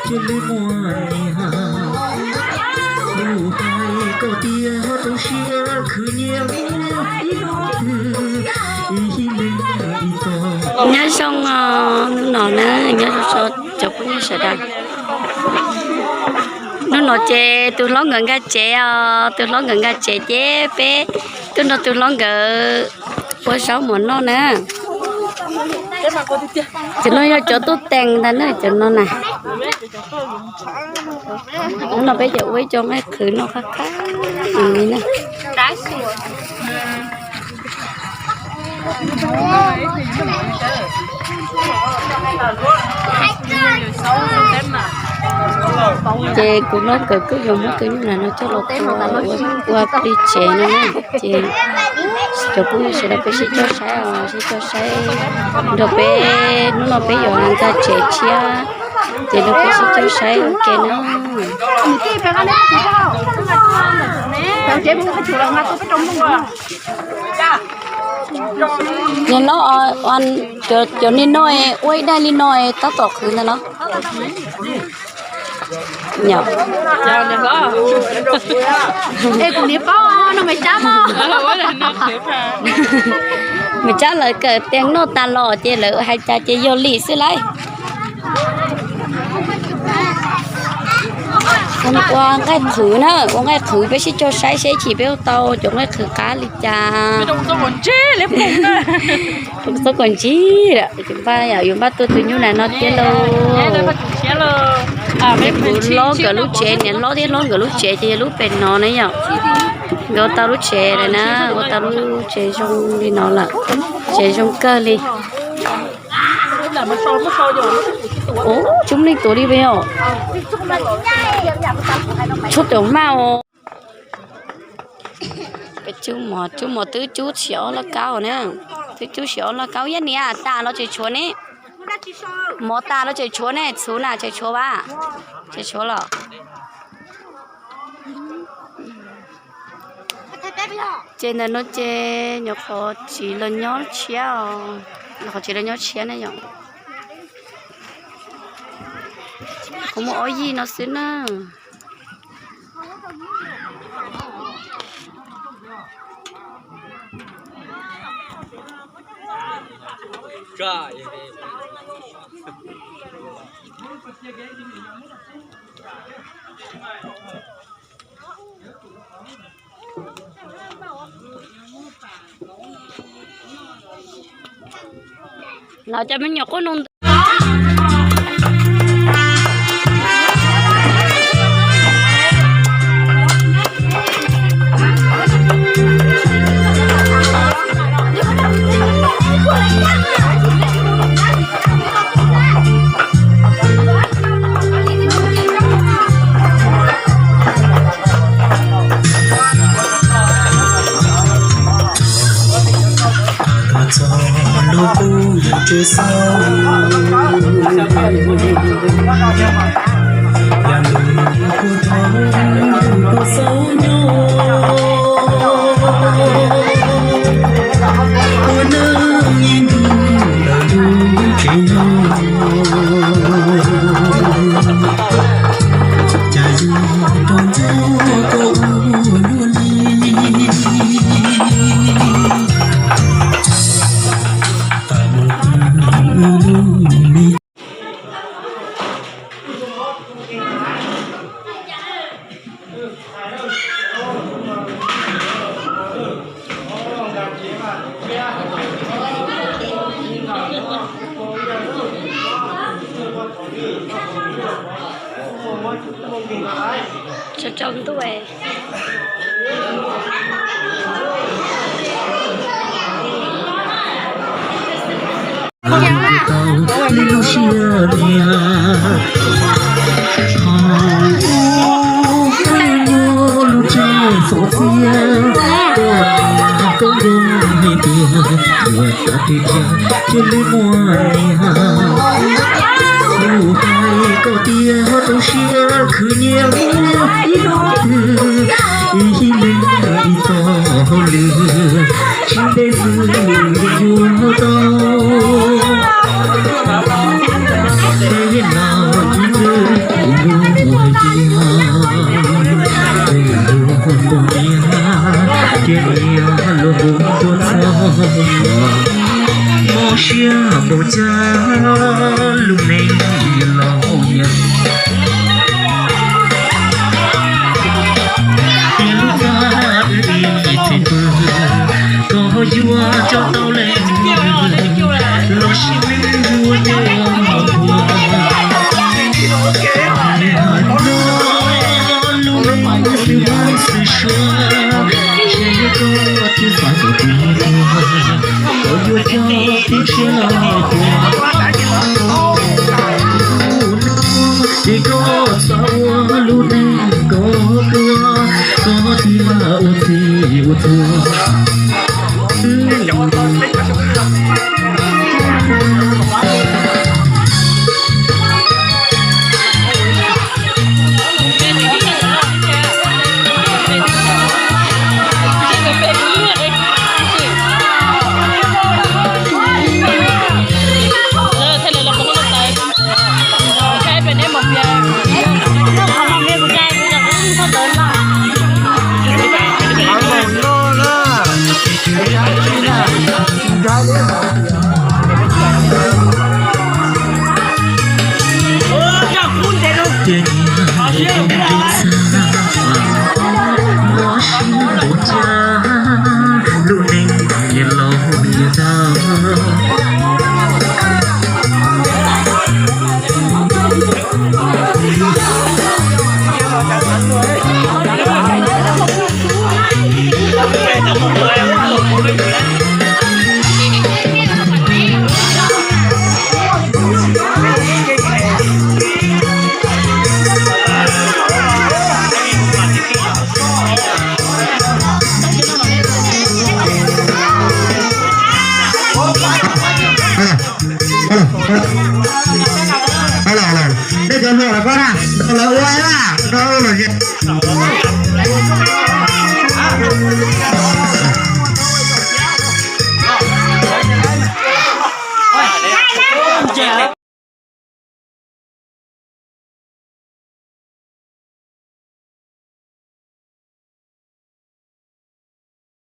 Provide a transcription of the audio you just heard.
Nyob zoo os, hnub no na, nyob zoo cov phooj ywg sawv daws. Hnub no ces tus hlob nkawd nkag tsev os, tus hlob nkawd nkag tsev ces peb tuaj nrog tus hlob nkawd ua zaub mov noj na. Cov no yog cov tuaj tees ntag na, cov no na. Hnub no peb cov ua ib co nqaij qhwv noj qab qab li na. Ces kuv hlob nkawd kuj yuav muab tus nyuj nas no coj los tua ua plig tsev no na. Ces cov phooj ywg sawv daws peb sib coj saib os, sib coj saib nrog peb, hnub no peb yuav nkag tsev tshiab, ces nrog peb sib coj saib ua ke na. Niam hlob, cov ni no ua ib daim li no tab tom qhwv ntag los? Maiv Tsab lawv kawm tees noj tas los ces lawv hais cas ces yog li xwb lauj. Ua nqaij qhwv na, ua nqaij qhwv peb sib coj saib seb chim peb ua tau cov nqaij qhwv qab li cas. Txhob kos ntsib, yuav npaj tuaj tus nyuj nas no thiab lauj. Kuv hlob nkawd lub tsev, niam hlob thiab hlob nkawd lub tsev ces yog lub pem no na yom. Nkawd ua tau lub tsev lawm na, ua tau lub tsev zoo li no lawm, tsev zoo kawg li. Ub, tsub mlej tuav li peb os. Tsub tuav maj os. Peb tsub mov, tsub mov twb tsub tsis ob laj kaub na. Twb tsub tsis ob laj kaub, yog niam tas los tseem tshuav ne. Mov tas los tseem tshuav ne, txhuv na tseem tshuav vas, tseem tshuav los. Ces ntawm no ces nyuam qhuav tsis los nyob tshiab os, nyuam qhuav tsis los nyob tshiab ne yom. Kuv muaj ob yig no xwb na. Los cov me nyuam qub noo ntawd. Txog lub qub yim tsev xauj, yam ntuj puag thaum kuv xauj nyob, ua neej ib ntus lawm lub tsev nyob, cas yuav rau ntxuav koj ua luaj li. Tsaus ntuj. Li lub siab diag, thaum ub peb muaj lub tsev xov txiag, koj niam koj nco hais tias yuav xav tiag tiag, cia li muaj niam. Kuv hais koj tiag, rau siab khwv nyiam ib hnub twg, ib leeg ib txoj hauj lwm, tsis ntev xwb yuav tau. Peb los ib txwm Siab npaum cas lub neej los nyias, tias lub txaj wb ib txhis pw, koj yuav coj tau leej twg los sis nws yuav coj mus ua. Hais txog lub neej xwb mas xwm suav, ces yog koj twb xav kom tiag tiag, koj yuav coj tib siab los tuag. Ces koj xav ua lub neej koj tuag, koj thiaj ua txhij ua txhua. Ces niag zoo li txaj, mob siab npaum cas, lub neej los nyias tag. Tej cov hluas los koj na, nrog lawv ua na, nrog lawv los.